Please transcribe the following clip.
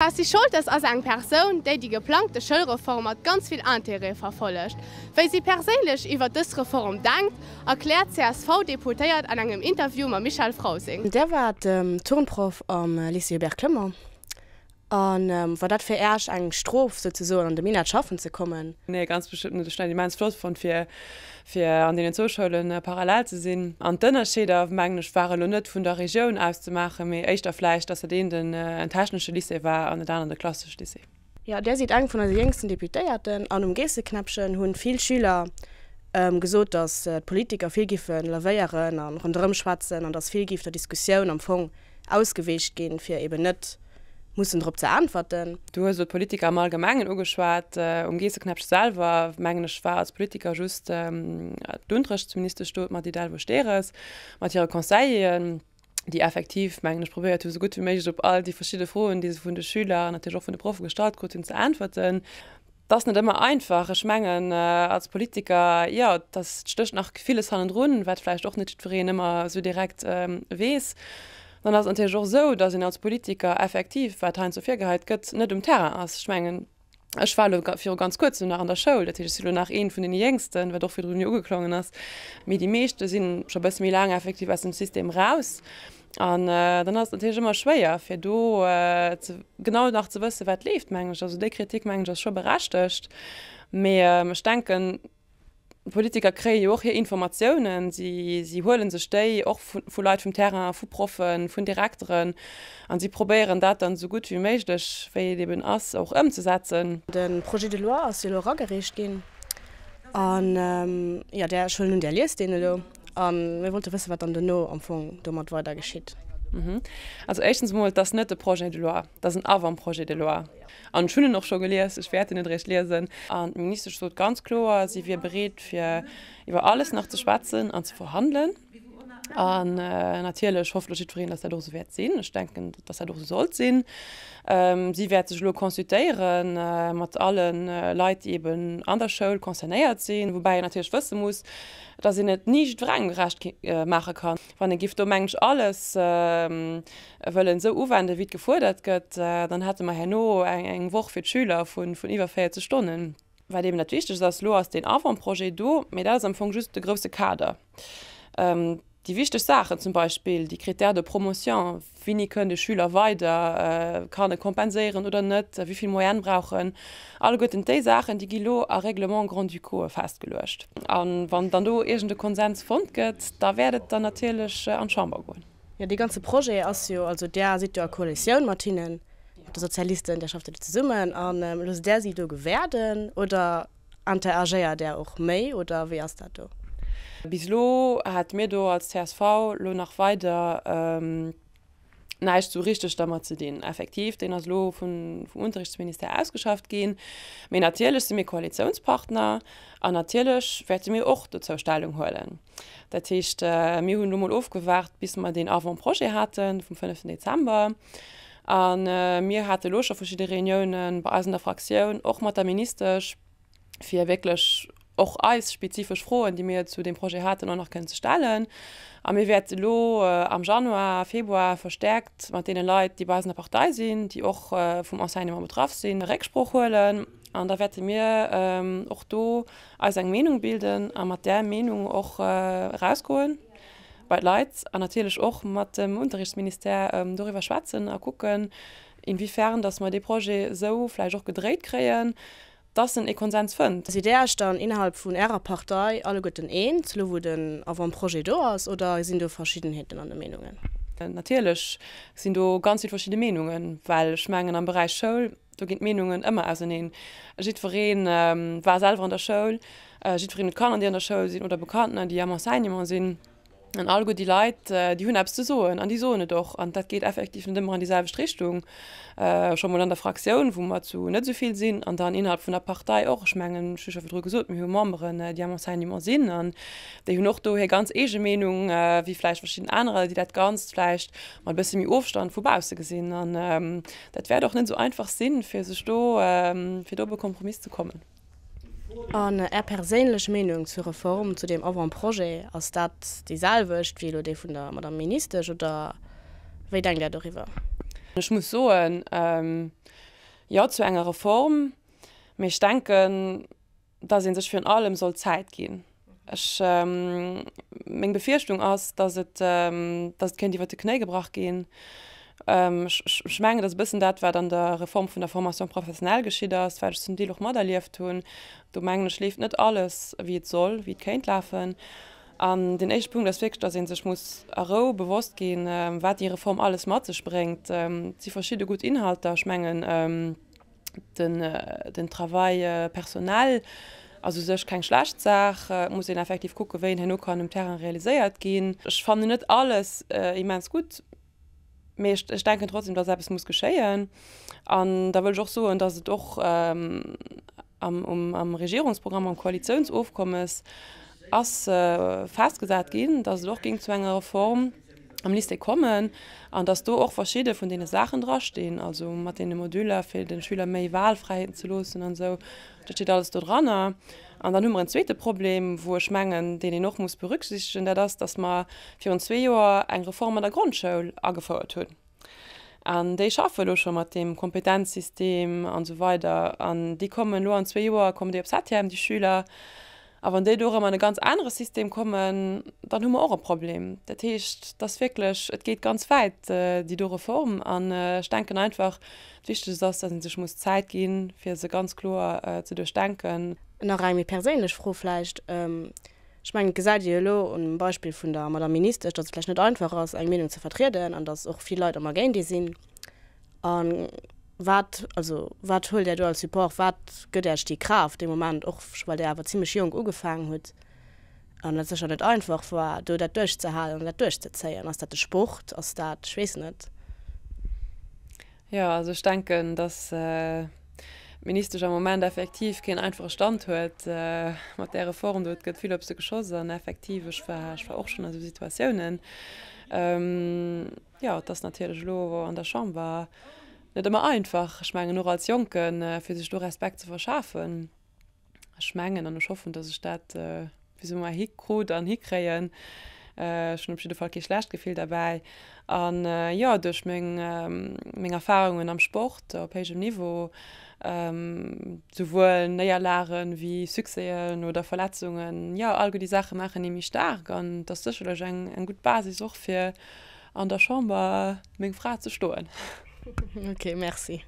D'Patty Scholtes ass eng Persoun, déi déi geplangte Schoulreform mat ganz vill Intérêt verfollegt. Wéi si perséinlech iwwer dës Reform denkt, erkläert d'CSV-Deputéiert an engem Interview mam Michel Frausing. Där waart Turnproff am Lycée Hubert Clement. A war dat fir Äech eng Strof souzesoen an de Minett schaffen ze kommen? Nee, ganz bestëmmt net. Ech hunn dat immens flott fonnt fir fir an deenen zwou Schoulen parallel ze sinn. An d'Ënnerscheeder, mengen ech, ware lo net vun der Regioun aus ze maachen, mee éischter vläicht, dass dat eent en technesche Lycée war an dat anert e klassescht Lycée. Jo, Där sidd eng vun eise jéngsten Deputéierten an um Geesseknäppchen hunn vill Schüler gesot, dass d'Politiker vill giffe lavéieren a ronderëm schwätzen an dass vill giff der Diskussioun am Fong ausgeweecht ginn, fir eben net mussen drop ze äntwerten. Du hues elo d'Politiker am Allgemengen ugeschwat. Um Geesseknäppche selwer, mengen ech, war als Politiker just d'Unterrichtsministesch do, d'Mady Delvaux-Stehres, mat hire Conseilleren, déi effektiv, mengen ech, probéiert hu sou gutt wéi méiglech op all déi verschidde Froen, déi se vun de Schüler an natierlech och vun de Proffe gestallt krut hunn, ze äntwerten. 't ass net ëmmer einfach. Ech mengen, als Politiker, jo, et ass, et stécht nach villes hannendrun, wat vläicht och net jiddwereen ëmmer esou direkt weess. Dann ass et natierlech och esou, datt een als Politiker effektiv, wat heiansdo virgeheit gëtt, net um Terrain ass. Ech mengen, ech war elo viru ganz Kuerzem nach an der Schoul, dat heescht, ech si elo nach eent vun deene Jéngsten, wat och virdrun jo ugeklongen ass, mee déi meeschte si scho e bësse méi laang effektiv aus dem System raus. An dann ass et natierlech ëmmer schwéier, fir do genau nach ze wëssen, wat leeft, mengen ech. Also déi Kritik, mengen ech, ass scho berechtegt. Mee ech denken, d'Politiker kréie jo och hir Informatiounen. Si, si huele sech déi och vu Leit vum Terrain, vu Proffen, vun Direkteren a si probéieren dat dann esou gutt wéi méiglech, wéi et eben ass, och ëmzesetzen. De Projet de loi ass jo elo eragereecht ginn. An, jo, där, ech huelen un, Där liest deen elo. A mir wollte wëssen, wat dann dono am Fong domat weider geschitt. Also éischtens emol, et ass net e Projet de loi, et ass en Avant-projet de loi. An ech hunn en och scho gelies, ech wäert en net eréischt liesen. An d'Ministesch sot ganz kloer, si wier bereet, fir iwwer alles nach ze schwätzen an ze verhandelen. An natierlech hofft elo jiddwereen, dass dat och esou wäert sinn. Ech denken, dass dat och esou sollt sinn. Si wäert sech elo consultéiere mat alle Leit, déi eben an der Schoul concernéiert sinn, woubäi een natierlech wësse muss, dass een et ni jiddwerengem gerecht maache kann. Wann ee giff do, mengen ech, alles wëllen esou uwenden, wéi et gefuerdert gëtt, dann hätte mer herno eng Woch fir d'Schüler vun iwwer 40 Stonnen. Wat eben dat Wichtegst ass, elo ass deen Avant-projet do, mee dat ass am Fong just de grousse Kader. Déi wichteg Saachen, zum Beispill déi Critères de promotion, wéini kënnt e Schüler weider, kann e kompenséieren oder net, wéi vill Moyenne brauch en, alleguerten déi Saachen, déi gi lo a Règlements grand-ducauxë festgeluecht. A wann dann do iergend e Konsens fonnt gëtt, da wäert et dann natierlech an d'Chamber goen. Jo, dee ganze Projet ass jo, also Där sidd jo a Koalitioun mat hinnen, mat de Sozialisten, Där schafft jo do zesummen an loosst Där si do gewäerden oder interagéiert Där och méi oder wéi ass dat do? Bis elo hate mir do als csv elo nach weider näischt esou richteg dermat ze dinn. Effektiv, deen ass elo vum Unterrichtsministère ausgeschafft ginn. Mee natierlech si mir Koalitiounspartner an natierlech wäerte mir och dozou Stellung huelen. Dat heescht, mir hunn elo mol ofgewaart, bis mer deen Avant-projet hate vum fënneften Dezember. A mir hate elo scho verschidde Reuniounen bei eis an der Fraktioun, och mat der Ministesch, fir wierklech och eis spezifesch Froen, déi mir zu deem Projet haten, och nach kënnen ze stellen. A mir wäerte elo am Januar, Februar verstäerkt mat deene Leit, déi bei eis an der Partei sinn, déi och vum Enseignement betraff sinn, Récksprooch huelen. An da wäerte mir och do eis eng Meenung bilden a mat där Meenung och erausgoen bei d'Leit an natierlech och mat dem Unterrichtsministère doriwwer schwätzen a kucken, inwiefern dass mer dee Projet esou vläicht och gedréit kréien, dass en ee Konsens fënnt. Sidd Där Iech dann innerhalb vun Ärer Partei alleguerten eens, elo wou den Avant-projet do ass, oder sinn do Verschiddenheeten an de Meenungen? Natierlech sinn do ganz vill verschidde Meenungen, well ech mengen am Beräich Schoul, Do ginn d'Meenungen ëmmer auseneen. Jiddweree war selwer an der Schoul, jiddwereen huet Kanner, déi an der Schoul sinn oder Bekanntener, déi am Enseignement sinn. An alleguer déi Leit, déi hunn eppes ze soen an déi soen et och. An dat geet effektiv net ëmmer an déi selwecht Richtung. Scho mol an der Fraktioun, wou mer zu net esou vill sinn, an dann innerhalb vun der Partei och. Ech mengen, ech hu scho virdru gesot, mir hu Memberen, déi am Enseignement sinn an déi hunn och do hir ganz eege Meenung, wéi vläicht verschidden anerer, déi dat Ganzt vläicht mat e bësse méi Ofstand vu bausse gesinn. An Dat wäert och net esou einfach sinn, fir sech do, fir do op e Kompromiss ze kommen. An Är perséinlech Meenung zur Reform, zu deem Avant-projet, ass dat déi selwecht wéi elo déi vun der Madame Ministesch oder wéi denkt Där doriwwer? Ech muss soen, Jo zu enger Reform, mee ech denken, dass ee sech virun allem soll Zäit ginn. Ech, meng Befierchtung ass, dass et, dass et kéint iwwert de Knéi gebrach ginn. Ech, ech mengen, dass e bëssen dat, wat an der Reform vun der Formation professionnelle geschitt ass, wat ech zum Deel och materlieft hunn, do mengen ech, leeft net alles, wéi et soll, wéi et kéint lafen. An deen éischte Punkt ass wierklech, dass ee sech muss a Rou bewosst ginn, wat déi Reform alles mat sech bréngt. Et si verschidde gutt Inhalter. Ech mengen, den Travail personnel ass u sech keng schlecht Saach. Et muss een effektiv kucken, wéi en herno kann um Terrain realiséiert ginn. Ech fannen net alles immens gutt. Mee ech, ech denken trotzdem, dass eppes muss geschéien. An da wëll ech och soen, dass et och am, um, am Regierungsprogramm, am Koalitiounsofkommes ass festgesat ginn, dass et och géing zu enger Reform am Lycée kommen an dass do och verschidde vun deene Saachen drastinn, also mat deene Moduler, fir de Schüler méi Wahlfräiheeten ze loossen an esou. Dat steet alles do dranner. An dann hu mer en zweete Problem, wou ech mengen, deen een och muss berücksichtegen, dat ass, dass mer virun zwee Joer eng Reform an der Grondschoul agefouert hunn. An déi schaffe elo scho mat deem Kompetenzsystem an esou weider. An déi kommen elo an zwee Joer, kommen déi op Septième, déi Schüler. A wann déi do erëm an e ganz anere System kommen, dann hu mer och e Problem. Dat heescht, et ass wierklech, et geet ganz wäit, déi do Reform. An ech denken einfach, d'Wichtegst ass, dass ee sech muss Zäit ginn, fir se ganz kloer ze duerchdenken. Nach eng méi perséinlech Fro vläicht. Ech mengen, et gesäit ee jo elo um Beispill vun der Madame Ministesch, dass et vläicht net einfach ass, eng Meenung ze vertrieden an dass och vill Leit ëmmer géint ee sinn. A wat, also wat huelt Där do als Support, wat gëtt Äech déi Kraaft dee Moment, och well Där awer zimlech jonk ugefaangen hutt an et sécher net einfach war, do dat duerchzehalen an dat duerchzezéien? Ass dat de Sport, ass dat, ech weess net. Jo, also ech denken, datt d'Ministesch am Moment effektiv keen einfache Stand huet mat där Reform do. Et gëtt vill op se geschoss an effektiv, ech war, ech war och schonn a sou Situatiounen. Jo, et ass natierlech elo an der Chamber net ëmmer einfach, ech mengen och als Jonken, fir sech do Respekt ze verschafen. Ech mengen an ech hoffen, datt ech dat bis elo hikrut an hikréien. Ech hunn op jidde Fall kee schlecht Gefill derbäi. An jo, duerch meng meng Erfarungen am Sport op héijem Niveau, souwuel Néierlagen wéi Succèsen oder Verletzungen, jo, all déi Saache maachen ee méi staark an et ass sécherlech eng eng gutt Basis och fir an der Chamber meng Fra ze stoen. Ok, merci.